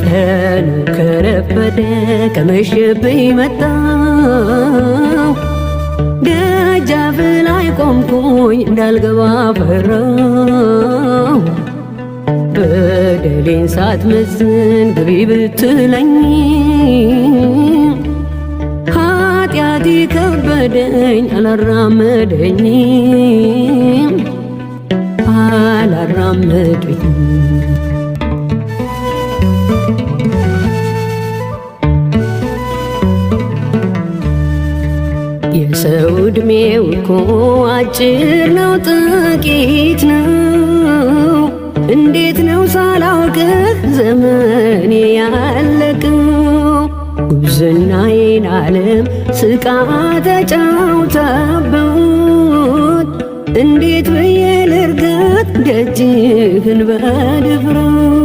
ቀኑ ከረፈደ ከመሸብኝ መጣሁ፣ ደጃፍ ላይ ቆምኩኝ እንዳልገባ ፈራሁ። በደሌን ሳትመዝን ግቢ ብትለኝ ኃጢአቴ ከበደኝ አላራመደኝም አላራመደኝም። የሰው ዕድሜው እኮ አጭር ነው፣ ጥቂት ነው። እንዴት ነው ሳላውቅህ ዘመኔ ያለቀው? ጉብዝናዬን ዓለም ስቃ ተጫውታበት፣ እንዴት ብዬ ልርገጥ ደጅህን በድፍረት?